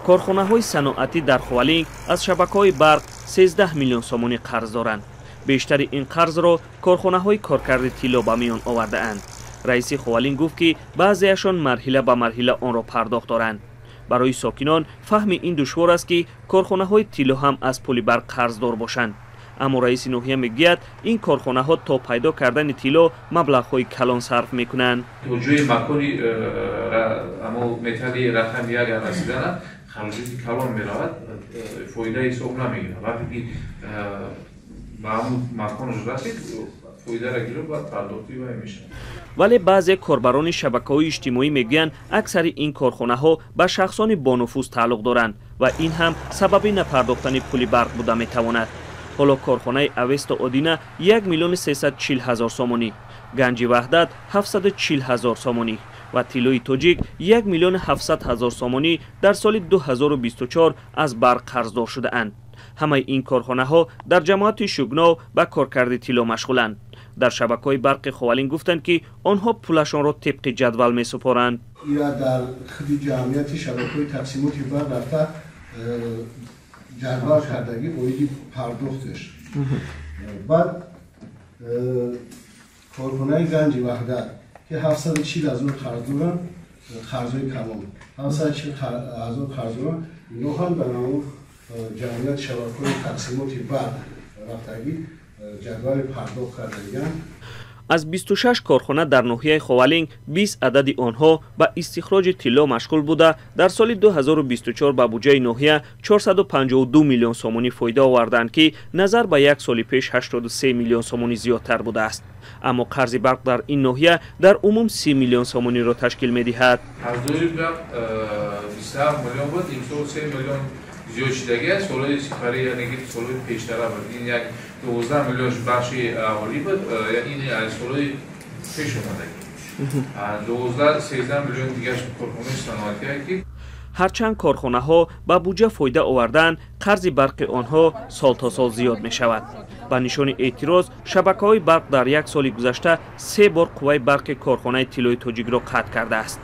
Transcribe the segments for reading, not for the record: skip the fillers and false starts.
Корхонаҳои саноатӣ дар Ховалинг аз шабакаҳои барқ 13 миллион сомонӣ қарз доранд. Бештари ин қарзро корхонаҳои коркарди тилло ба миён овардаанд. Раиси Ховалинг гуфт, ки баъзеашон марҳила ба марҳила онро пардохт доранд. Барои сокинон фаҳми ин душвор аст, ки корхонаҳои тилло ҳам аз пули барқ қарздор бошанд. Аммо раиси ноҳия мегӯяд, ин корхонаҳо то пайдо кардани тилло маблағҳои калон сарф мекунанд. То ҷои макони амо металли рақами як расидана хароҷоти калон меравад, фоида ҳисоб намегирад. Вақте ки ба ҳамун маконаш расид, фоидаро гирифт, баъд пардохти вай мешавад. Вале баъзе корбарони шабакаҳои иҷтимоӣ мегӯянд, аксари ин корхонаҳо ба шахсони бонуфуз тааллуқ доранд ва ин ҳам сабаби напардохтани пули барқ буда метавонад. Ҳоло корхонаи Авесто Одина 1 миллиону 340 ҳазор сомонӣ, Ганҷи Ваҳдат 740 ҳазор сомонӣ ва Тиллои Тоҷик 1 миллиону 700 ҳазор сомонӣ дар соли 2024 аз барқ қарздор шудаанд. Ҳамаи ин корхонаҳо дар ҷамоати Шугнов ба коркарди тилло машғуланд. Дар шабакаҳои барқи Ховалинг гуфтанд, ки онҳо пулашонро тибқи ҷадвал месупоранд. Ира дар худи ҷамъияти шабакаҳои тақсимоти барқ рафта ҷадвал кардагӣ оиди пардохташ. Баъд корхонаи Ганҷи Ваҳдат, ки 740 ҳазор қарз доранд, қарзҳои калон 740 ҳазор қарз доранд, ино ҳам дар ҳамон ҷамъияти шабакаҳои тақсимоти барқ рафтагӣ ҷадвали пардохт кардагианд. Аз 26 корхона дар ноҳияи Ховалинг 20 адади онҳо ба истихроҷи тилло машғул буда, дар соли 2024 ба буҷаи ноҳия 452 миллион сомонӣ фоида оварданд, ки назар ба як соли пеш 83 миллион сомонӣ зиёдтар будааст. Аммо қарзи барқ дар ин ноҳия дар умум 30 миллион сомониро ташкил медиҳад. Қарздори барқ 27 миллион буд, имсол 3 миллион зиёд шудагӣ аст. Солҳои сипарӣ, яъне ки солҳои пештара буд, ин як 12 миллионш бахши аҳолӣ буд, ин аз солҳои пеш омадагӣ. 12 13 миллион дигаш корхонаи саноатие ки. Ҳарчанд корхонаҳо ба буҷа фоида овардаанд, қарзи барқи онҳо сол то сол зиёд мешавад. Ба нишони эътироз шабакаҳои барқ дар як соли гузашта се бор қувваи барқи корхонаи Тиллои Тоҷикро қатъ кардааст.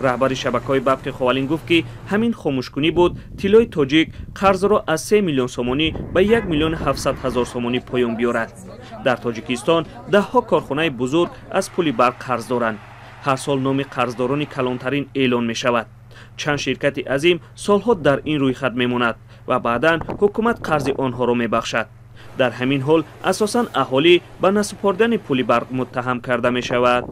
Раҳбари шабакаҳои барқи Ховалинг гуфт, ки ҳамин хомӯшкунӣ буд Тиллои Тоҷик қарзро аз 3 миллион сомонӣ ба 1 миллиону 700 ҳазор сомонӣ поён биёрад. Дар Тоҷикистон даҳҳо корхонаи бузург аз пули барқ қарз доранд. Ҳар сол номи қарздорони калонтарин эълон мешавад. Чанд ширкати азим солҳо дар ин рӯйхат мемонад ва баъдан ҳукумат қарзи онҳоро мебахшад. Дар ҳамин ҳол асосан аҳолӣ ба насупордани пули барқ муттаҳам карда мешавад.